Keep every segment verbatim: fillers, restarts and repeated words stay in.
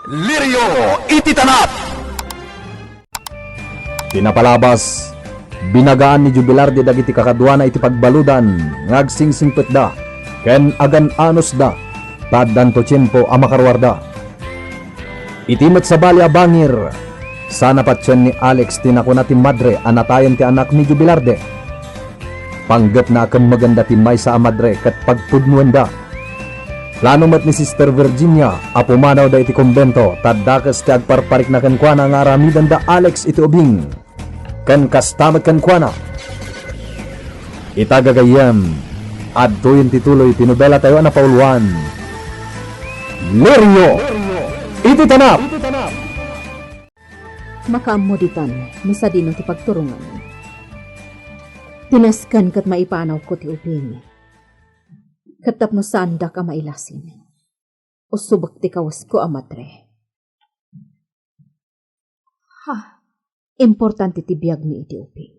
Lirio iti tanap! Ti napalabas, binagaan ni Jubilarde dagiti kakaduana iti pagbaludan nga agsingsingpetda ken agan-anosda ta addanto tiempo a makaruarda. Iti met sabali a bangir, sana patien ni Alex ti nakuna ti madre a natayen ti anak ni Jubilarde. Panggepna a kemmegenda ti maysa a madre ket pagpudnoenda. Plano met ni Sister Virginia a pumanawda iti kumbento ta dakes ti agparparikna kenkuana nga aramiden da Alex iti ubing. Ken kasta met kenkuana. Ita gagayyem, adtoyen ti tuloy ti nobelatayo a napauluan, Lirio iti Tanap. Makaammo ditan no sadino ti pagturongan. Tinasken ket maipanawko ti ubing. Ket tapno saandak a mailasin, usubek ti kawasko a madre. Ha, importante ti biagmi iti ubing.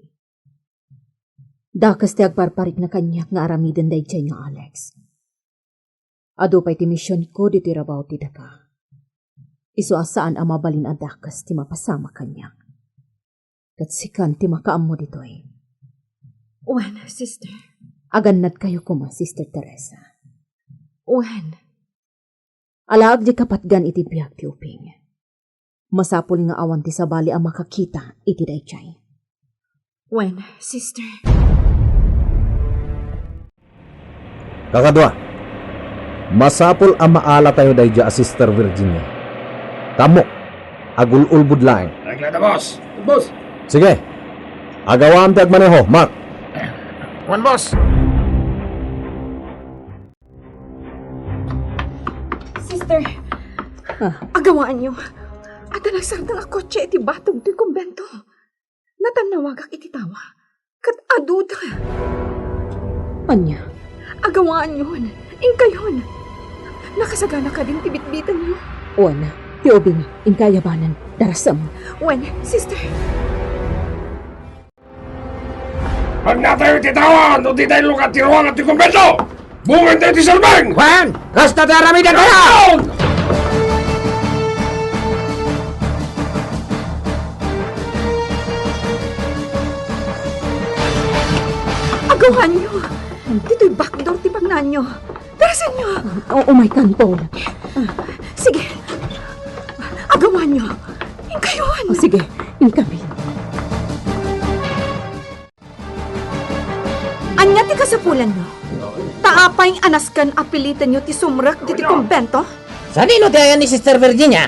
Dakes ti agparparikna kaniak nga aramiden daydiay nga Alex. Adu pay ti misionko ditoy rabaw ti daga. Isu a saan a mabalin a dakes ti mapasamak kaniak. Ket sikan ti makaammo ditoy. Wen, sister. Agannadkayo koma, Sister Teresa. Wen. Alaag diay kapatgan iti biag ti ubing. Masapul nga awan ti sabali a makakita iti daydiay. Wen, sister. Kakadua, masapul a maalatayo daydiay a Sister Virginia. Kammok, agul-ulbod laeng. Reglada, boss. Boss. Sige. Agawaam ti agmaneho, Mark. Wen, boss. Sister, ah, agawaanyo. Adda nagsardeng a kotse iti batog toy kumbento. Natannawagak iti tawa. Ket aduda. Ania? Agawaanyon. Inkayon. Nakasagana kadin ti bitbitanyo? Wen, ti ubing, inka ayabanen. Darasem. Wen, sister. Magnatayo iti tawa no ditayo lukat ti ruangan ti kumbento! Bumantayo ti salbeng! Wen, kasta ti aramidentayo! Agawanyo! Ditoy backdoor ti pagnaanyo. Darasenyo! O, umaykan, Paul. Sige. Agawanyo. Inkayon. O, sige. Inkami. Ania ti kasapulanyo? Ta apay a nasken a pilitenyo ti sumrek ditoy kumbento? Sadino ti ayan ni Sister Virginia?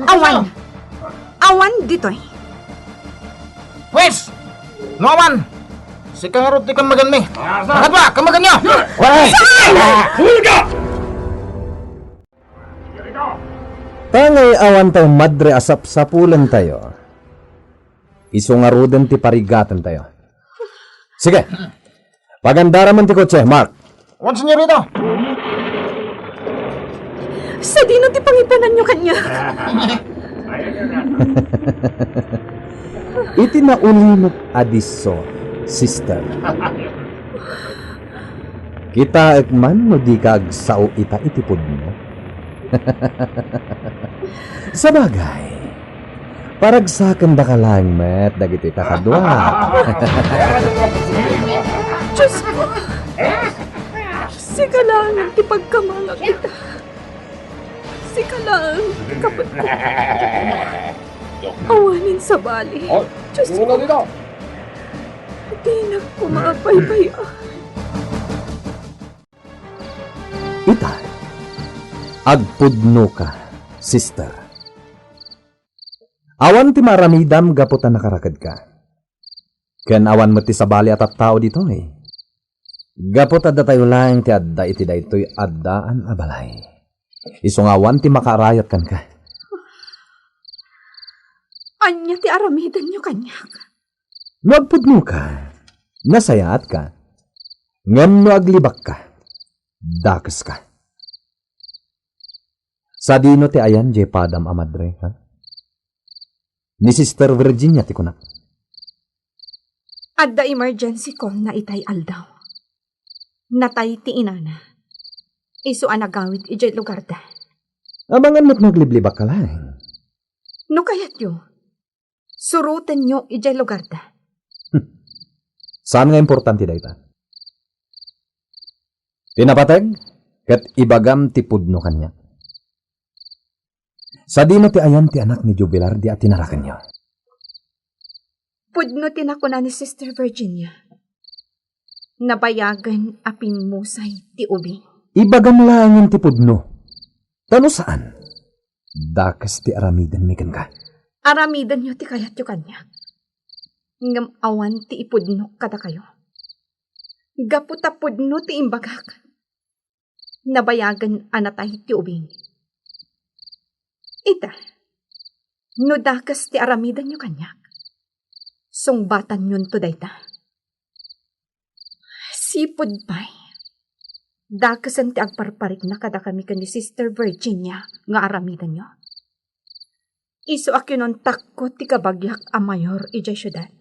Awan. Awan ditoy. Pwes! No awan, sika ngarud ti kammaganmi. Nakadua, kammaganyo! Hulga! Tangay awan tayo madre a sapsapulentayo. Isu ngaruden ti parigatentayo. Sige, pagandaramen ti kotse, Mark. Wen, senyorita. Sadino ti pangipananyo kaniak? Iti naulimek a disso, sister. Kitaek man no dika agsao ita iti pudno. Sabagay, paragsakendaka laeng met dagiti kakadua. Diosko! Sika laeng ti pagkamangak ita. Sika laeng ti kapatko. Awanen sabali. Diosko. Dinak koma baybay-an. Ita, agpudnoka, sister. Awan ti maaramidam gapu ta nakarakedka. Ken awan met ti sabali a tattao ditoy. Gapu ta datayo laeng ti adda iti daytoy addaan a balay. Isu nga awan ti makaarayat kenka. Ania ti aramidenyo kaniak? No agpudnoka, nasayaatka. Ngem no aglibakka, dakeska. Sadino ti ayan diay padam a madre, ha? Ni Sister Virginia ti kunak. Adda emergency call na itay aldaw. Natay ti inana. Isu a nagawid idiay lugarda. Amangan met no agliblibakka laeng. No kayatyo, surotenyo idiay lugarda. Saan nga importante dayta. Ti napateg, ket ibagam ti pudno kaniak. Sadino ti ayan ti anak ni Jubilarde a tinarakenyo? Pudno ti nakuna ni Sister Virginia. Nabayagen a pimmusay ti ubing. Ibagam laengen ti pudno. Ta no saan, dakes ti aramidenmi kenka. Aramidenyo ti kayatyo kaniak. Ngem awan ti ipudnok kadakayo. Gapu ta pudno ti imbagak. Nabayagen a natay ti ubing. Ita, no dakes ti aramidenyo kaniak, sungbatanyonto dayta. Sipud pay, dakesen ti agparparikna kadakami ken ni Sister Virginia nga aramidenyo. Isu a kinontakko ti kabagiak a mayor idiay siudad.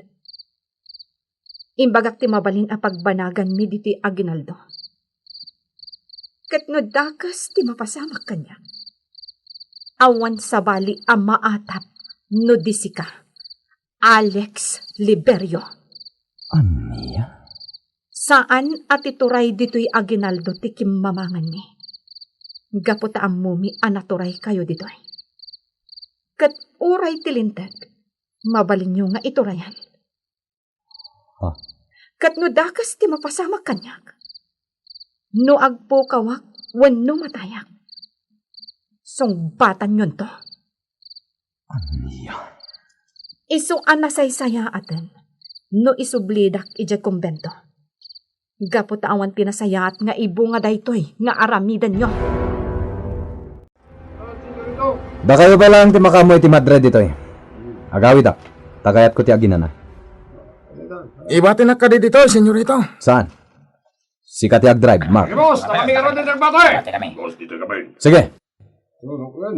Imbagak ti mabalin a pagbanaganmi ditoy aginaldo. Ket no dakes ti mapasamak kaniak, awan sabali a maatap no di sika, Alex Liberio. Ania? Saan a ti turay ditoy aginaldo ti kimmamanganmi. Gapu ta ammomi a naturay kayo ditoy. Ket uray ti linteg, mabalinyo nga iturayan. Ha? Ket no dakes ti mapasamak kaniak, no agpukawak wenno matayak, sungbatanyonto. Ania? Isu a nasaysayaaten no isublidak idiay kumbento. Gapu ta awan ti nasayaat nga ibunga daytoy nga aramidenyo. Dakayo pay laeng ti makaammo iti madre ditoy. Agawidak, ta kayatko ti aginana. Ibatinak kadi ditoy, senyorito. Saan? Sika ti agdrive, Mark. Sige, boss, ta kami ngarud ti nagbati. Boss, ditoy kami. Sige.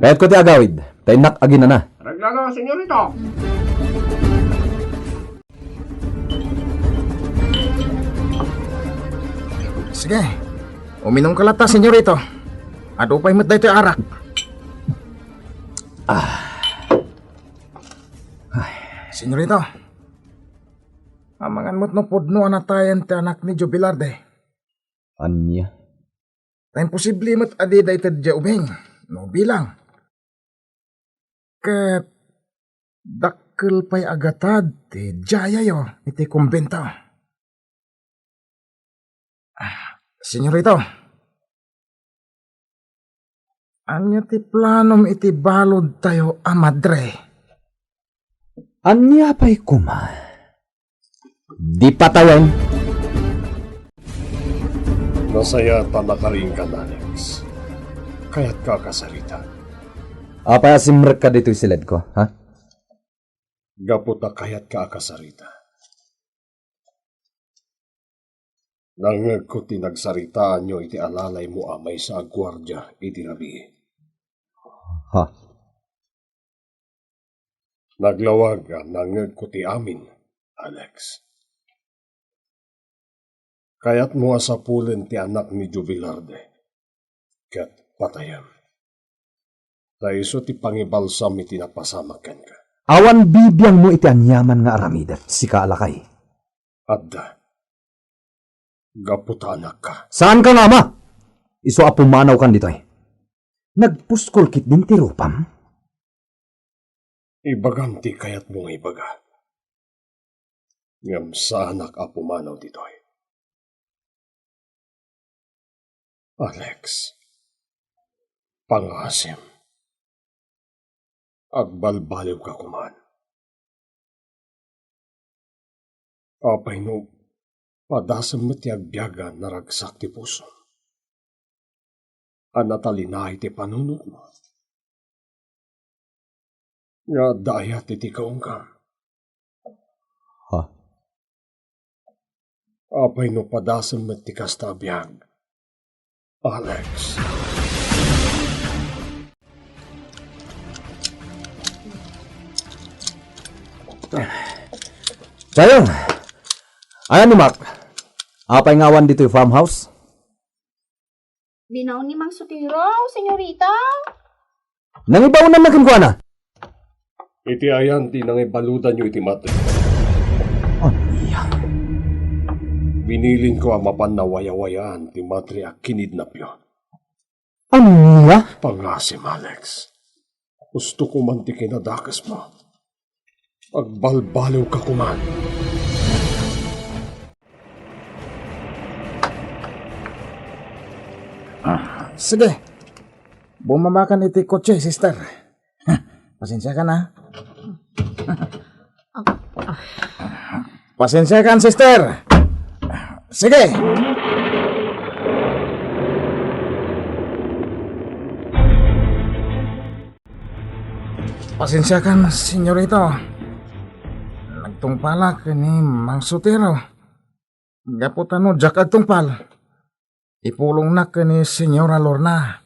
Kayatko ti agawid, ta innak aginana. Reglado, senyorito. Sige. Uminumka latta, senyorito. Adu pay met daytoy arak. Ah. Ay. Senyorito, amangan met no pudno a natayen ti anak ni Joe Velarde. Ania? Ta imposible met a dida iteddiay ubing no bilang. Ket dakkel pay a gatad ti diayayo iti kumbento. Ah, senyorito, ania ti planom iti baludtayo a madre? Ania pay koma? Di patayen. Nasayaat ta nakariingkan, Alex. Kayatka a kasarita? Apay a simrekka ditoy siledko, ha? Gapu ta kayatka a kasarita. Nangngegko ti nagsaritaanyo iti alalaymo a maysa a guardia idi rabii. Ha? Naglawag a nangngegko ti amin, Alex. Kayatmo a sapulen ti anak ni Joe Velarde ket patayem. Ta isu ti pangibalsam iti napasamak kenka. Awan bibiangmo iti aniaman nga aramidek, sika a lakay. Adda. Gapu ta anakka. Saanka nga ama! Isu a pumanawkan ditoy. Nagpuskol ketdin ti rupam? Ibagam ti kayatmo nga ibaga. Ngem saanak a pumanaw ditoy. Alex, pangaasim. Agbalbaliwka koman. Apay no padasem met ti agbiag a naragsak ti pusom, a natalinaay ti panunotmo? Nga adda ayat iti kaungkam? Ha? Apay no padasem met ti kasta a biag, Alex? Sayang! Ayan ni Mark. Apay nga awan ditoy farmhouse? Binaon ni Mang Sotero, senyorita. Nangibaonanna kenkuana. Iti ayan ti nangibaludanyo iti Madre? Ania? Binilinko a mapanna wayawayaan ti Madre a kinidnapyo. Ania? Pangasim, Alex. Husto ko man ti kinadakesmo. Agbalbaliwka koman. Ah, sige. Bumaba kan iti kotse, sister. Pasensiakan, ha? Pasensiakan, sister. Sige. Pasensiakan, senyorito. Nagtungpalak ni Mang Sotero. Gapu ta no diak agtungpal, ipulongnak ken ni Señora Lorna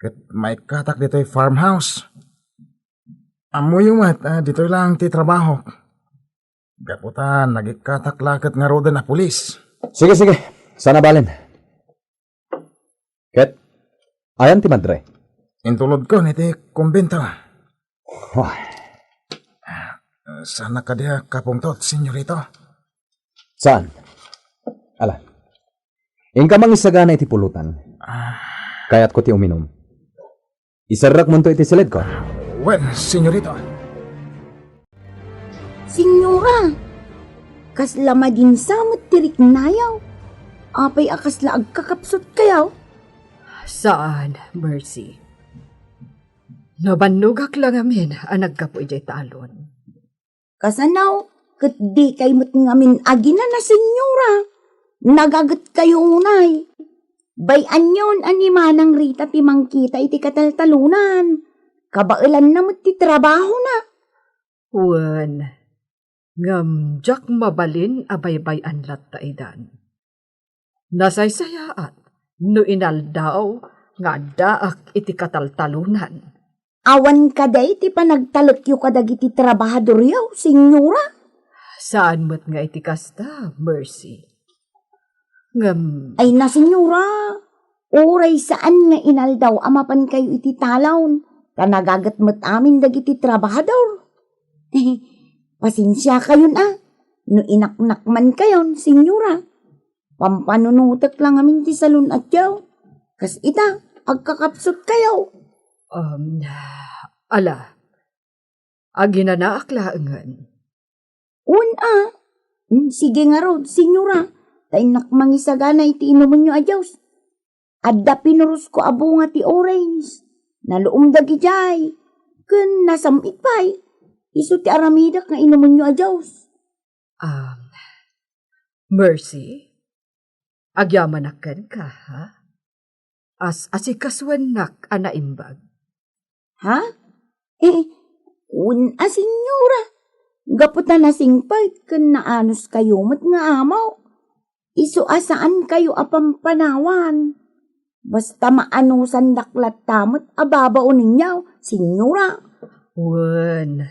ket maikkatak ditoy farmhouse. Ammoyo met a ditoy laeng ti trabahok. Gapu ta nagikkatak la ket ngaruden a pulis. Sige, sige. Saan a balen. Ket, ayan ti madre? Intulodkon iti kumbento. Ay. Saan a kadi a kapungtot, senyorito? Saan? Ala. Inka mangisagana iti pulutan. Ah. Kayatko ti uminum. Iserrekmonto iti siledko. Wen, senyorito. Senyora, kasla madinsa met ti riknayo. Apay a kasla agkakapsutkayo? Saan, Mercy. Nabannogak la ngamin a naggapu idiay talon. Kasano, ket dikay met ngamin aginana, senyora. Nagagetkayo unay. Bay-anyon a ni Manang Rita ti mangkita iti kataltalonana. Kabaelanna met ti trabahona. Wen, ngem diak mabalin a baybay-an latta idan. Nasaysayaat no inaldaw nga addaak iti kataltalonan. Awan kadi ti panagtalekyo kadagiti trabahadoryo, senyora? Saan met nga iti kasta, Mercy. Ngem ay na, senyora, uray saan nga inaldaw a mapankayo iti talon, ta nagaget met amin dagiti trabahador. Pasensiakayon a, no inaknakmankayon, senyora. Pampanunotek la ngamin ti salun-atyo. Kas ita, agkakapsutkayo. Um, ala, aginanaak laengen. Wen a. Mm, sige ngarud, senyora, ta innak mangisagana iti inumenyo a juice. Adda pinurosko a bunga ti orange. Naluom dagidiay. Ken nasam-it pay. Isu ti aramidek nga inumenyo a juice. Um, Mercy, agyamanak kenka, ha? As-asikasuennak a naimbag. Ha? Eh, wen a, senyora. Gapu ta nasingpet ken naanuskayo met nga amo. Isu a saankayo a pampanawan. Basta maanusandak latta met a babaonenyo, senyora. Wen,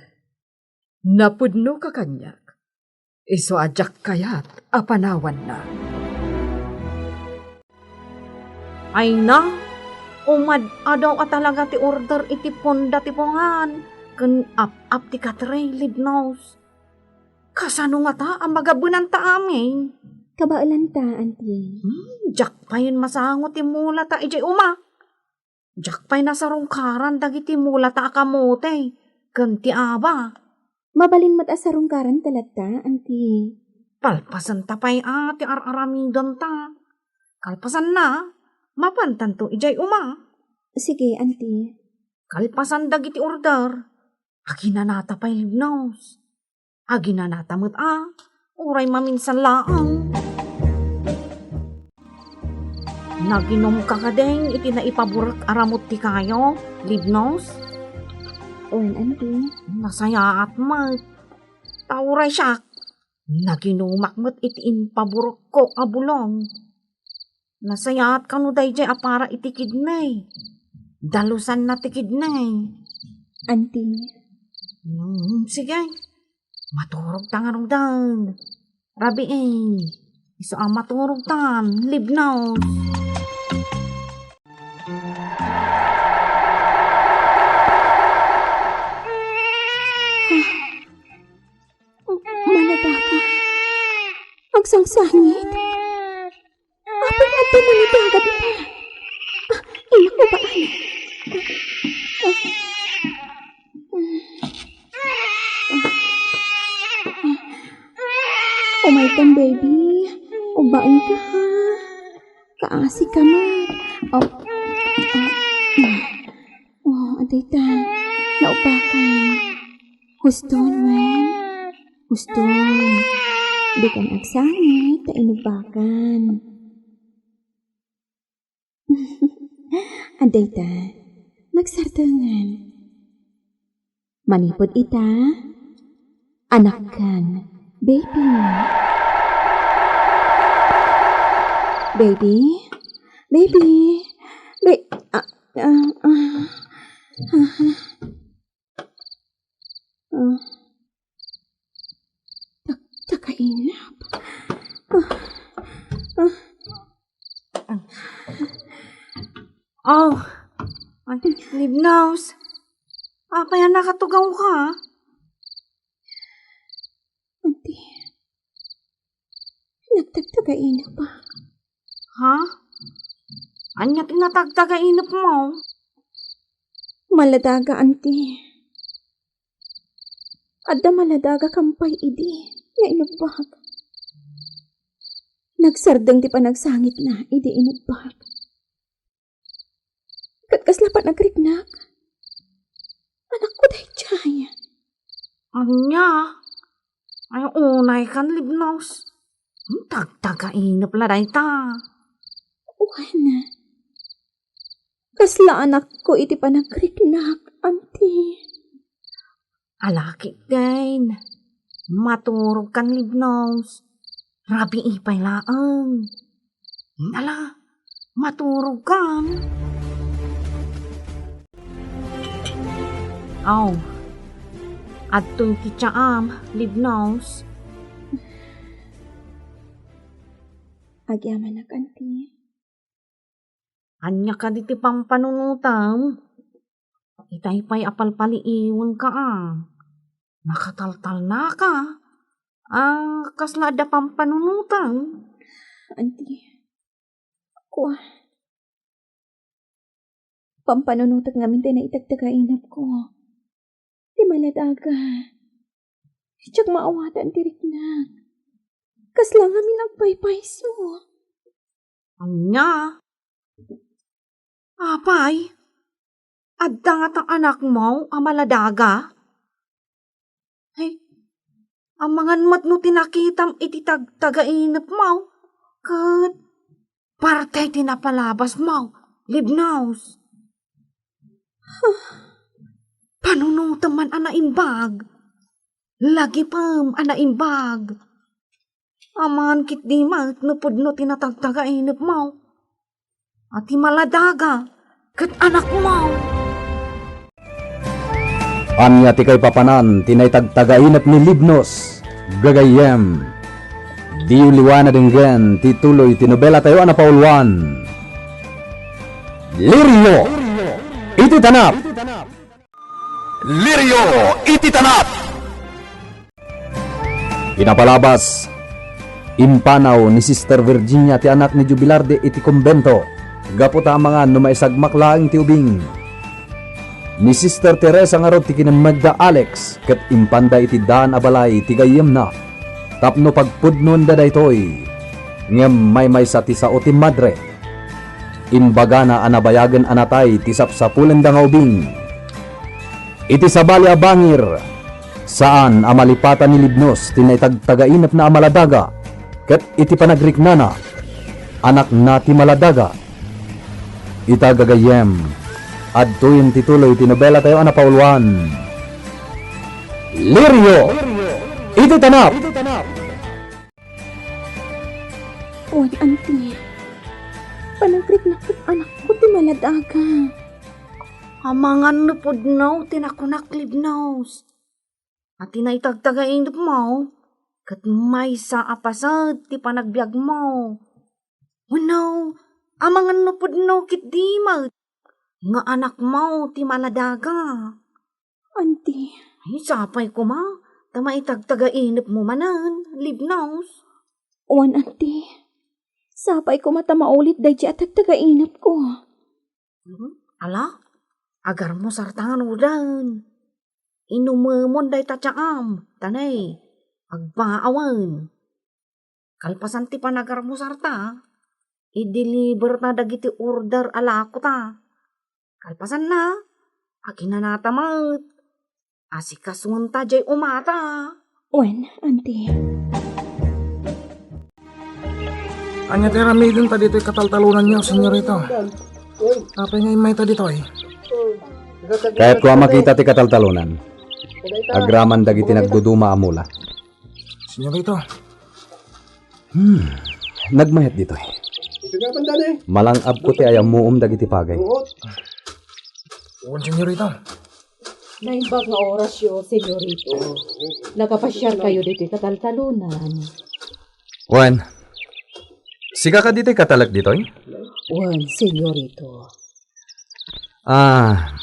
napudnoka kaniak. Isu a diak kayat a panawanna. Ay na, umad-adaw a talaga ti order iti ponda ti pungan ken ap-ap ti katre, Libnos. Kasano ngata a magabenanta amin? Kabaelanta, Auntie. Hmm, diak payen masango ti mulata idiay uma. Diak pay nasarungkaran dagiti mulata a kamote ken ti aba. Mabalin met a sarungkaranta latta, Auntie. Palpasenta pay a ti ar-aramidenta. Kalpasanna, mapantanto idiay uma. Sige, Auntie. Kalpasan dagiti order, aginanata pay, Libnos. Aginanata met a, uray maminsan laeng. Naginumka kadin iti naipaburek a ramut ti kayo, Libnos? Wen, Auntie. Nasayaat met. Ta uray siak, naginumak met iti impaburekko a bulong. Nasayaat kano daydiay a para iti kidney. Dalusanna ti kidney. Auntie. Hmm, sige. Maturog ta ngaruden. Rabii. Isu a maturog tan, Libnos. Apay nga adda maladaga dita? Ah, inako ba, ay? Ah, ah. Umaykan, baby. Ubaenka, ha? Kaasika met. Oh. Oh. Oh, adda ita. Naubakan. Huston, wen. Huston. Dikan agsangit ta inubakan. Adda ita, nagsardengan. Manipud ita, anakkan, baby. Baby? Baby? Ba-, ah, ah, ah, ah, ah. Ah. Tag-, tagainap. Ah, ah. Oh, ay, Libnos. Apay a nakatugawka? Auntie, nagtagtagainep, ah. Ha? Ania ti natagtagainepmo? Maladaga, auntie. Adda maladaga kam pay idi nga inubbak. Nagsardeng ti panagsangitna idi inubbak. Ket kasla panagriknak, anakko daydiay. Ania? Ay, unaykan, Libnos. Tagtagainep la dayta. Wen, kasla anakko iti panagriknak, auntie. Ala ketdin, maturogkan, Libnos. Rabii pay laeng. Ala, maturogkan. Aw, adtoy ti tsaam, Libnos. Agyamanak, auntie. Ania kadi ti pampanunotem? Itay pay a palpaliiwenka a. Nakataltalnaka. Ah, kasla adda pampanunotem? Auntie, kua. Pampanunotek ngamin ti naitagtagainepko. Ti maladaga. Diak maawatan ti riknak. Kasla ngamin agpaypayso. Ania? Apay, adda ngata anakmo a maladaga? Ay, amangan met no ti nakitam iti tagtagainepmo, ket parte ti napalabasmo, Libnos. Panunotem man a naimbag. Lagipem a naimbag. Amangan ketdi met no pudno ti natagtagainepmo. A ti maladaga ket anakmo. Ania ti kaipapanan ti naitagtagainep ni Libnos, gagayyem? Diyo liwan a denggen ti tuloy ti nobelatayo a napauluan, Lirio iti Tanap. Lirio iti Tanap. Kinapalabas, impanaw ni Sister Virginia ti anak ni Jubilarde iti kumbento, gapu ta amangan no maisagmak laeng ti ubing. Ni Sister Teresa ngarud ti kinemmegda Alex, ket impanda iti daan a balay ti gayyemna tapno pagpudnoenda daytoy. Ngem maymaysa ti sao ti madre. Imbagana a nabayagen a natay ti sapsapulenda nga ubing. Iti sabali a bangir, saan a malipatan ni Libnos ti naitagtagainepna a maladaga, ket iti panagriknana, anakna ti maladaga. Ita, gagayyem, adtoyen ti tuloy ti nobelatayo a napauluan, Lirio iti Tanap. Wen, auntie. Panagriknak ket anakko ti maladaga. Amangan no pudno ti nakunak, Libnos. A ti naitagtagainepmo, ket maysa a paset ti panagbiagmo. Wenno, amangan no pudno ketdi met nga anakmo ti maladaga. Auntie. Ay, sapay koma, ta maitagtagainepmo manen, Libnos. Wen, auntie. Sapay koma ta maulit daydi a tagtagainepko. Hmm? Ala? Agarmusarta ngaruden. Inumemon dayta tiaam, ta ne, agbaawen. Kalpasan ti panagarmusarta, i-deliverta dagiti order a lakota. Kalpasanna, aginanata met. Asikasuenta diay umata. Wen, Auntie. Ania ti aramidenta ditoy kataltalonanyo, senyorito? Apay nga immayta ditoy? Kayatko a makita ti kataltalonan. Agraman dagiti nagduduma a mula. Senyorito. Hmm. Nagmayat ditoy. Malang-abko ti ayammuom dagiti pagay. Wen, senyorito. Naimbag nga orasyo, senyorito. Nakapasiarkayo ditoy kataltalonan. Wen, sika kadi ti katalek ditoy? Wen, senyorito. Ah,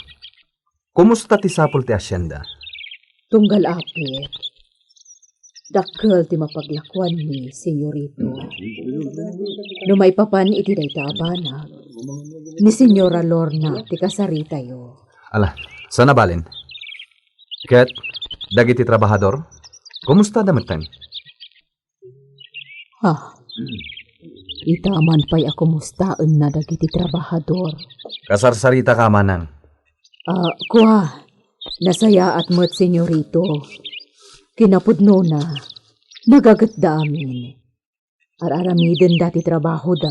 kumusta ti sapul ti hacienda? Tunggal apit. Dakkel ti mapaglakuanmi, senyorito. No maipapan iti dayta a banag, ni Senyora Lorna ti kasaritayo. Ala, saan a balin? Ket dagiti trabahador, kumustada metten? Ha? Ita man pay a kumustaenna dagiti trabahador. Kasarsarita ka, Manang. Ah, kua, nasayaat met, senyorito. Kinapudnona, nagagetda amin. Ar-aramidenda ti trabahoda.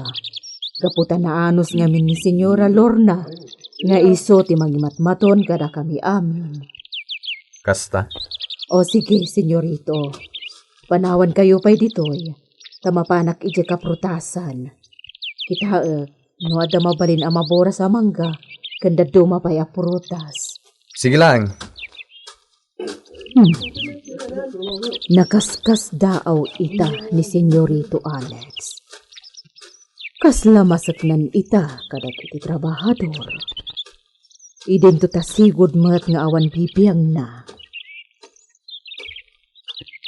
Gapu ta naanus ngamin ni Senyora Lorna nga isu ti mangimatmaton kadakami amin. Kasta? O sige, senyorito. Panawankayo pay ditoy, ta mapanak idiay kaprutasan. Kitaek, no adda mabalin a maboras a mangga, ken dadduma pay a prutas. Sige laeng. Hmm. Nakaskasdaaw ita ni Senyorito Alex. Kasla maseknan ita kadagiti trabahador. Idinto ta sigud met nga awan bibiangna.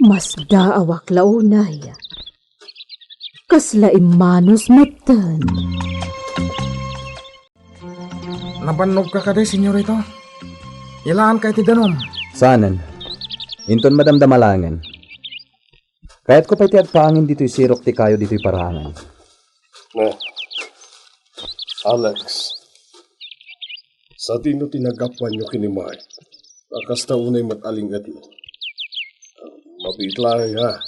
Masdaawak la unay. Kasla immanus metten. Nabannogka kadi, senyorito? Ilaanka iti danum. Saanen. Inton madamdama laengen. Kayatko pay ti agpaangin ditoy sirok ti kayo ditoy paraangan. Ne. Alex, sadino ti naggapuanyo ken ni Mark? A, kasta unay met a ling-etmo. Mabiit laeng, ha?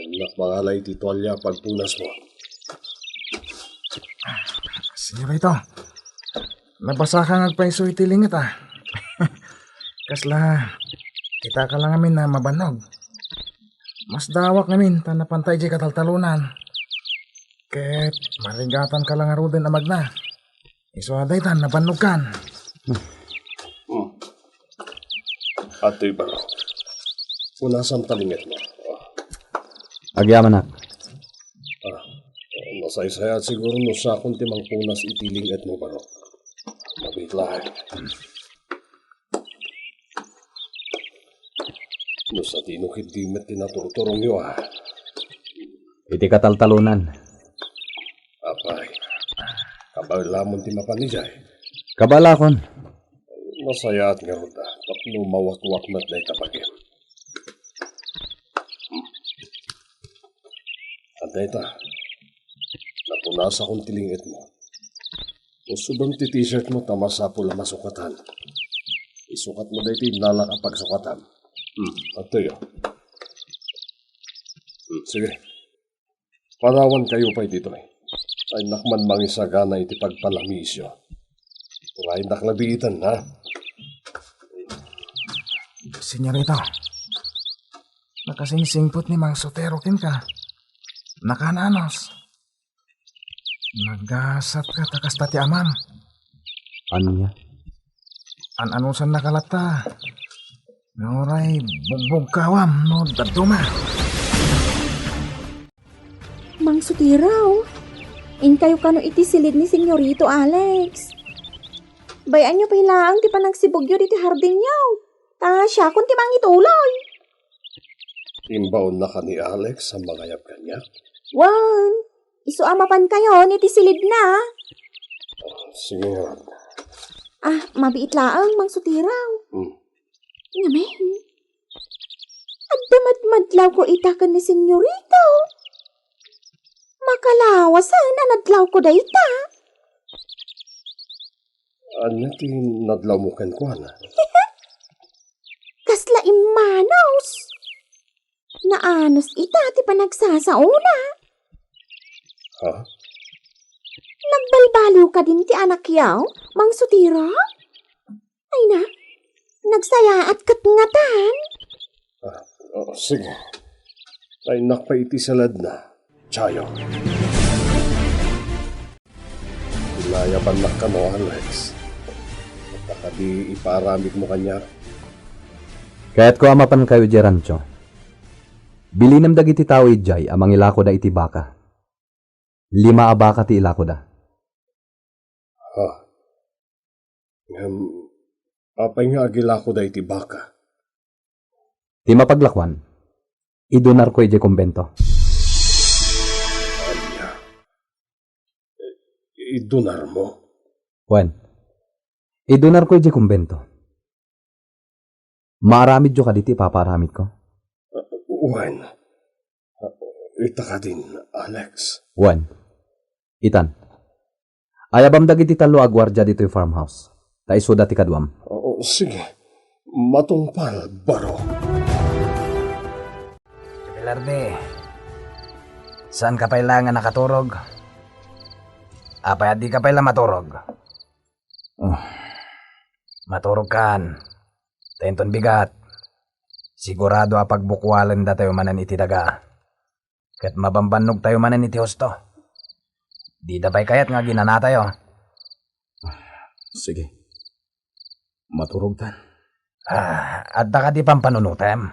Innak mangala iti tualia a pagpunasmo. Senyorito, nabasaka nga agpayso iti ling-et, a. Kasla, kitaka la ngamin a mabannog. Masdaawak ngamin ta napanta idiay kataltalonan. Ket marigatanka la ngaruden a magna. Isu a daytan, nabannogkan. Hmm. Atoy, barok. Punasam ta ling-etmo. Agyamanak. A, nasaysayaat siguro no siakon ti mangpunas iti ling-etmo, barok. Mabiit laeng. No sadino ketdi met ti naturturongyo, a? Iti kataltalonan. Apay, kabaelamon ti mapan idiay? Kabaelakon. Nasayaat ngarud a tapno mawakwak met dayta bagim. Hmm. Adda ita, napunasakon ti ling-etmo. Usubem ti t-shirt mo ta masapul a masukatan. Isukatmo daytoy innalak a pagsukatam. Hmm, adtoy, a. Hmm, sige. Panawankayo pay ditoy. Ay, innak man mangisagana iti pagpalamisyo. Urayennak la biiten, ha? Senyorito, nakasingsingpet ni Mang Sotero kenka. Nakananus. Nagasatka ta kasta ti amam. Ania? An-anusannaka latta. Uray bugbugkawam no dadduma. Mang Sotero, inkayo kano iti silid ni Senyorito Alex. Bay-anyo pay laeng ti panagsibugyo ditoy hardinyo. Ta siakon ti mangituloy. Imbaonnaka ni Alex a mangayab kaniak? Wen, Isu a mapankayon iti silidna. Sige ngarud. Ah, mabiit laeng, Mang Sutiraw. Hmm. Ngamin, adda madmadlawko ita ken ni Senyorita. Makalawasen a nadlawko dayta. Ania ti nadlawmo kenkuana? Kasla immanos. Naanus ita ti panagsasaona. Ha? Nagbalbaliw kadin ti anakyo, Mang Sutiraw? Ay na, nagsayaat ket ngatan. Ah, oh, sige. Ay, nakpa iti saladna. Chayo. Inayabannak kano, Alex. Adda kadi ipaaramidmo kaniak? Kayatko a mapankayo idiay rancho. Bilinem dagiti tao idiay a mangilakoda iti baka. Lima a baka ti ilakoda. Ha? Ngem, apay nga agilakoda iti baka? Ti mapaglakoan, idunarko idiay kumbento. Ania? Idunarmo? Wen, idunarko idiay kumbento. Maaramidyo kadi ti ipapaaramidko? Wen, ita kadin, Alex. Wen, itan. Ayabam dagiti tallo a guardia ditoy farmhouse, ta isuda ti kaduam. Oo, sige. Matungpal, baro. Velarde, saan ka pay la nga nakaturog? Apay a di ka pay la maturog? Oh, maturog kan. Ta inton bigat, sigurado a pagbukualendatayo manen iti daga. Ket mabambannogtayo manen iti husto. Dida pay kayat nga aginanatayo. Sige. Maturogtan. Ah, adda kadi pampanunotem?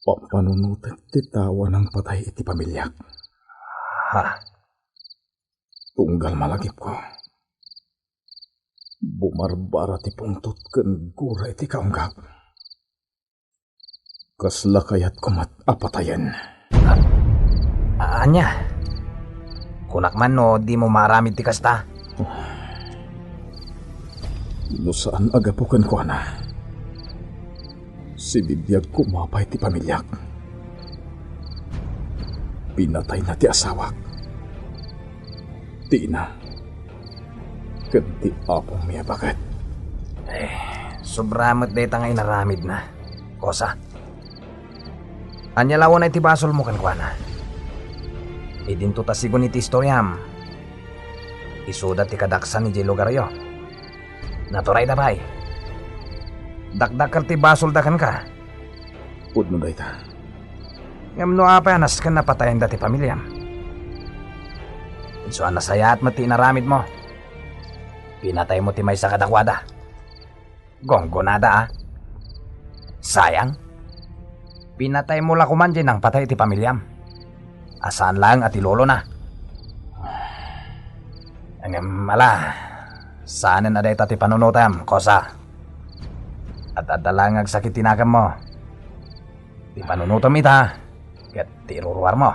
Pampanunotek ti tao a nangpatay iti pamiliak. Ha? Tunggal malagipko, bumarbara ti pungtot ken gura iti kaunggak. Kasla kayatko met a patayen. A-, ania? Kunak man no dimo maaramid ti kasta? No saan a gapu kenkuana, sibibiag koma pay ti pamiliak. Pinatayna ti asawak, ti ina, ken ti apongmi a baket. Eh, sobra met dayta nga inaramidna, Kosa. Ania la unay ti basolmo kenkuana? Idinto ta sigun iti istoriam, isuda ti kadaksan idiay lugaryo. Naturayda pay. Dakdakkel ti basolda kenka. Pudno dayta. Ngem no apay a nasken a patayenda ti pamiliam? Isu a nasayaat met ti inaramidmo. Pinataymo ti maysa kadakuada. Gunggonada a. Sayang. Pinataymo la koman diay nangpatay iti pamiliam. A saan laeng a ti lolona. Ngem ala, saanen a dayta ti panunotem, Kosa. Ad-adda laeng nga agsakit ti nakemmo. Ti panunotem ita, ket ti iruruarmo.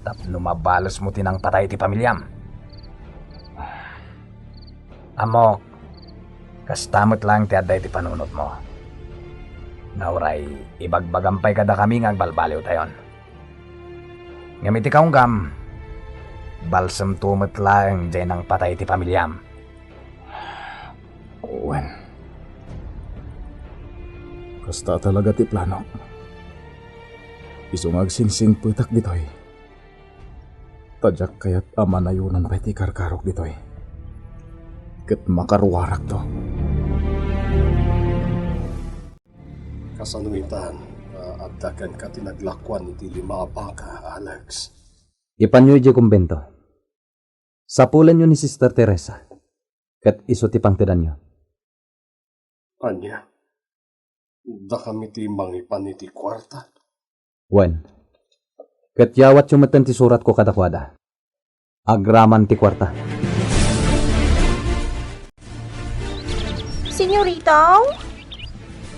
Tapno mabalesmo ti nangpatay iti pamiliam. Ammok, kasta met laeng ti adda iti panunotmo. Nga uray, ibagbagam pay kadakami nga agbalbaliwtayon. Ngem iti kaunggam, balsemto met laeng diay nangpatay iti pamiliam. Wen, kasta talaga ti planok. Isu nga agsingsingpetak ditoy, ta diak kayat a manayonan pay ti karkarok ditoy. Ket makaruarakto. Kasano itan, a, adda kenka ti naglakuan iti lima a baka, Alex? Ipanyo idiay kumbento. Sapulenyo ni Sister Teresa, ket isu ti pangtedanyo. Ania? Dakami ti mangipan iti kuarta? Wen, ket yawatyo metten ti suratko kadakuada. Agraman ti kuarta. Senyorita,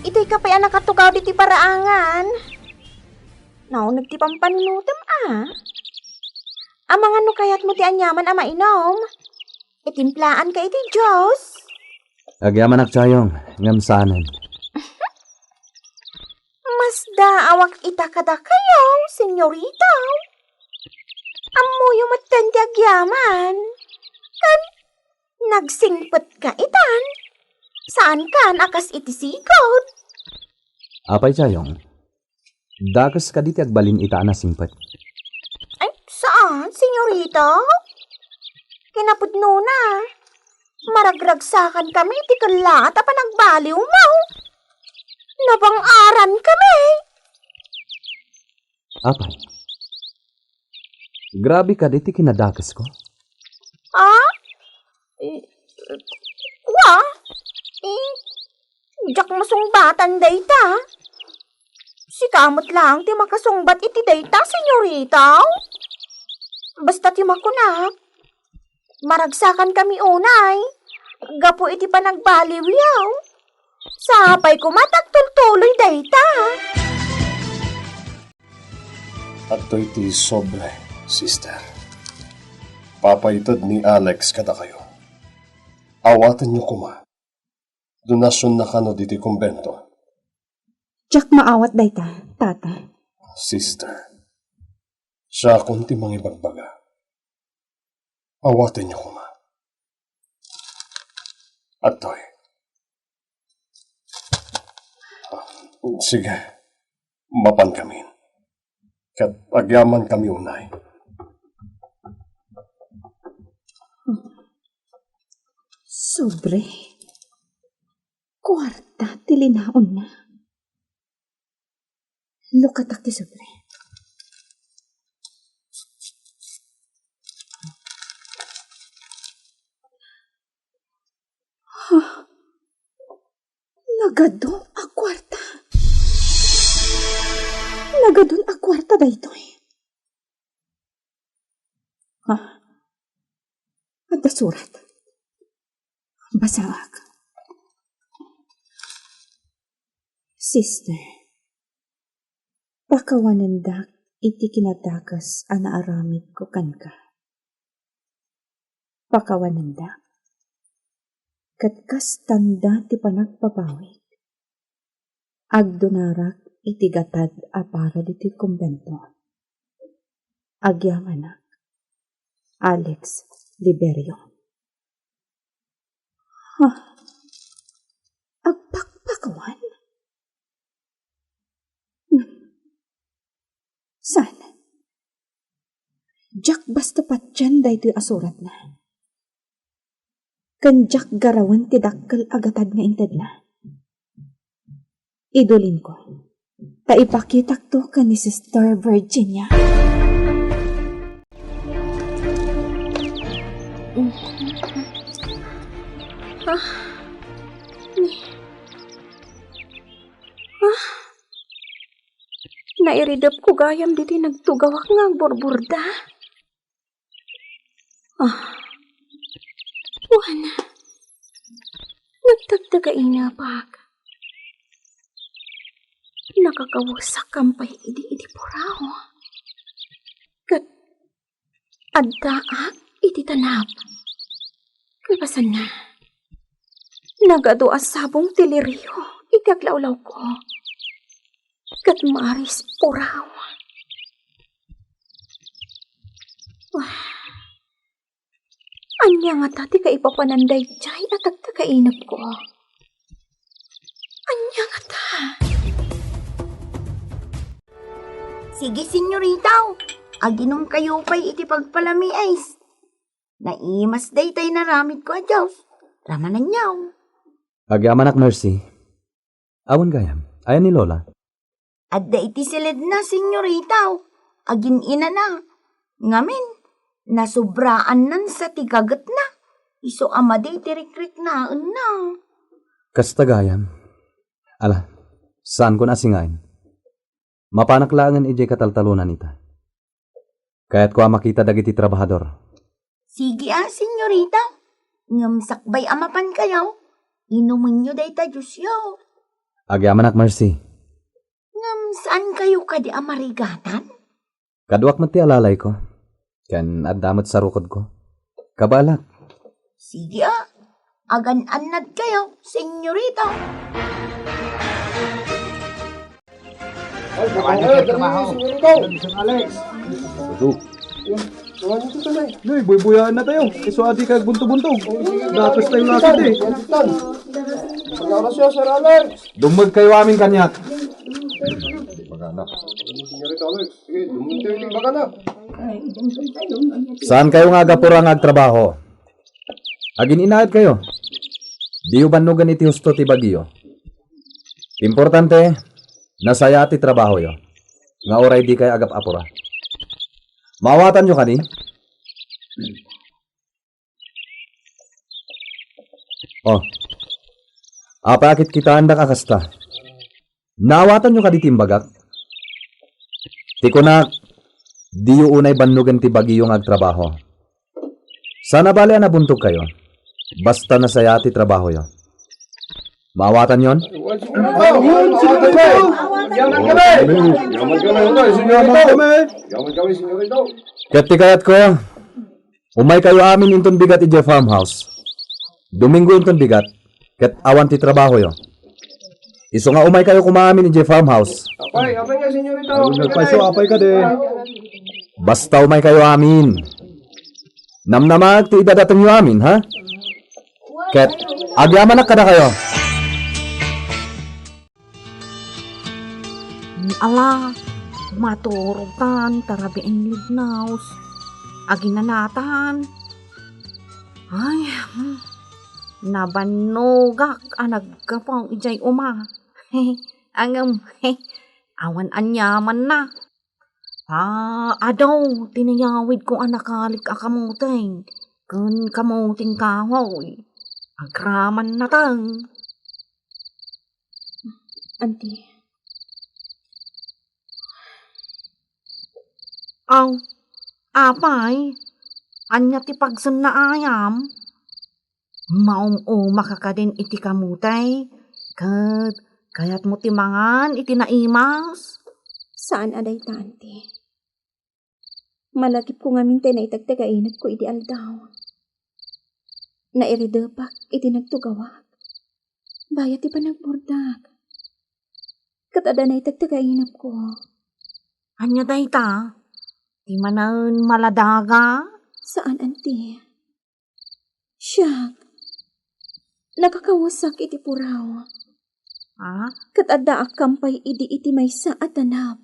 itay ka pay a nakatugaw ditoy paraangan. Nauneg ti pampanunotem, a? Amangan no kayatmo ti aniaman a mainum? Itimplaanka iti juice? Agyamanak, Chayong, ngem saanen. Masdaawak ita kadakayo, senyorita. Ammoyo metten ti agyaman. Ken nagsingpetka itan. Saankan a kas iti sigud. Apay, Chayong? Dakes kadi ti agbalin ita a nasingpet? Ay, saan, senyorita. Kinapudnona, maragragsakan kami iti kellaat a panagbaliwmo. Nabang-aran kami. Apay? Grabe kadi ti kinadakesko? A? Eh, wa? Eh, diak masungbatan dayta. Sika met laeng ti makasungbat iti dayta, senyorita. Basta ti makunak, maragsakan kami unay gapu iti panagbaliwyo. Sapay koma ta agtultuloy dayta. Adtoy ti sobre, sister. Papaited ni Alex kadakayo. Awatenyo koma. Donasionna kano ditoy kumbento. Diak maawat dayta, tata. Sister, siakon ti mangibagbaga. Awatenyo koma. Adtoy. Sige, mapan kami. Ket agyaman kami unay. Sobre. Kuarta ti linaonna. Lukatak ti sobre. Ha? Nagadu a kuarta. Nagadun a kuarta daytoy. Ha? Adda surat. Basaak. Sister, pakawanendak iti kinadakes a naaramidko kenka. Pakawanendak, ket kas tanda ti panagbabawik, agdunarak iti gatad a para ditoy kumbento. Agyamanak, Alex Liberio. Ha? Agpakpakawan? Saan? Diak basta patien daytoy a suratna. Ken diak garawen ti dakkel a gatad nga intedna. Idulinko, ta ipakitakto ken ni Sister Virginia. Ah, ni-, ah, nairidepko gayam ditoy nagtugawak nga agburburda. Ah. Wen, nagtagtagainapak. Nakakawesak kampay idi, idi puraw. Ket addaak iti tanap. Kalpasanna, nagadu a sabong ti lirio iti aglawlawko. Ket maris puraw. Wah. Ania ngata ti kaipapanan daydiay a tagtagainepko? Ania ngata? Sige, senyorita. Aginumkayo pay iti pagpalamiis. Naimas daytay naramidko a Dios. Ramananyo. Agyamanak, Mercy. Awan gayam. Ayan ni Lola? Adda iti siledna, senyorita. Agin-inana. Ngamin, nasobraannan sa ti gagetna. Isu a madi ti rikriknaenna. Kasta gayam. Ala, saanko a singaen. Mapanak laengen idiay kataltalonan ita. Kayatko a makita dagiti trabahador. Sige a, senyorita. Ngem sakbay a mapankayo, inumenyo dayta juiceyo. Agyamanak, Mercy. Ngem saan kayo kadi a marigatan? Kaduak met ti alalayko, ken adda met sarukodko. Kabaelak. Sige a, agan-annad kayo, senyorita. Ay, trabaho, trabaho. Senyorita. Alex. Ito. Noy, buybuyaan na tayo. Isu a di ka agbunto-bunto. Datos tayo lakad eh. Pag-aras siya, Sir Alex. Dumeg kayo amin kaniak. Senyorita Alex, sige, dumeg tayo, bagana. Saan kayo nga agapura nga agtrabaho? Agin-inaed kayo. Diyo bannogen iti husto ti bagiyo. Importante, nasayaat ti trabahoyo. Nga uray dikay agap-apura. Maawatanyo kadi? Oh. Apay a kitkitaendak a kasta? Naawatanyo kadi ti imbagak? Ti kunak, diyo unay bannogen ti bagiyo nga agtrabaho. Saan a bali a nabuntogkayo. Basta nasayaat ti trabahoyo. Maawatanyon? Yaman kami! Yaman kami, senyorito! Yaman kami, senyorito! Ket ti kayatko, umaykayo amin inton bigat idiay farmhouse. Domingo inton bigat, ket awan ti trabahoyo. Isu nga umaykayo koma amin idiay farmhouse. Apay, apay nga, senyorita. Apay, so, apay kadi. Basta umaykayo amin. Namnamaek ti idadatengyo amin, ha? Ket agyamanak kadakayo. Ala, maturogtan ta rabii ni Libnos. Aginanatan. Ay, hmm. Nabannogak a naggapu idiay uma. Ngem, awan aniamanna. Ah, adu ti nayawidko a nakalik a kamuteng ken kamuting kahoy. Agraman nateng. Anti. Aw, apay, ania ti pagsennaayam? Maum-umaka kadin iti kamuteng, ket kayatmo ti mangan iti naimas? Saan a dayta, anti. Malagipko ngamin ti naitagtagainepko idi aldaw. Nairidepak iti nagtugawak. Bayat ti panagburdak. Ket adda naitagtagainepko. Ania dayta? Ti manen maladaga? Saan, anti. Siak, nakakawesak iti puraw. Ah? Ket addaak kampay idi iti maysa a tanap.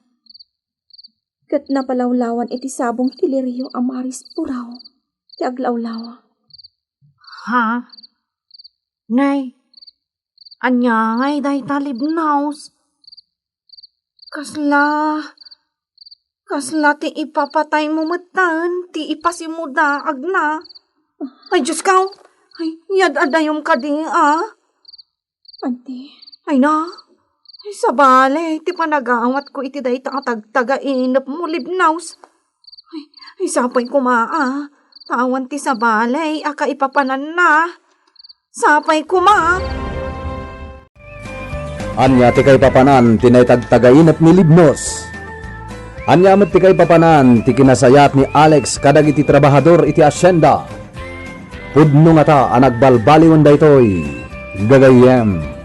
Ket napalawlawan iti sabong ti lirio a maris puraw ti aglawlaw. Ha? Nay, ania ngay dayta, Libnos? Kasla, kasla ti ipapataymo metten ti ipasimudaagna. Ay, Diosko! Ay, yad-adayom kadi, a? Anti. Ay na, ay, sabali ti panagawatko iti dayta a tagtagainepmo, Libnos. Ay, ay, sapay koma, a, ta awan ti sabali a kaipapananna. Sapay koma. Ania ti kaipapanan ti naitagtagainep ni Libnos? Ania met ti kaipapanan ti kinasayaat ni Alex kadagiti trabahador iti asienda? Pudno ngata a nagbalbaliwen daytoy, gagayyem.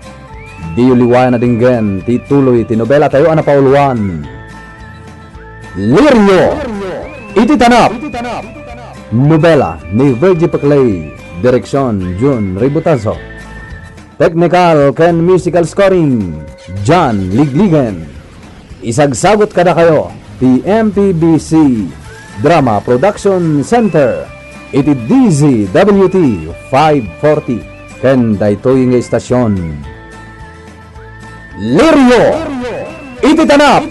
Diyo liwayan a denggen ti tuloy ti nobelatayo a napauluan. Lirio iti Tanap. Nobela ni Virgie Peclay, direksion Jun Ributazo. Technical ken musical scoring, John Ligligen. Isagsagut kadakayo ti M P B C Drama Production Center iti D Z W T five forty ken daytoy nga istasion. Lirio iti Tanap.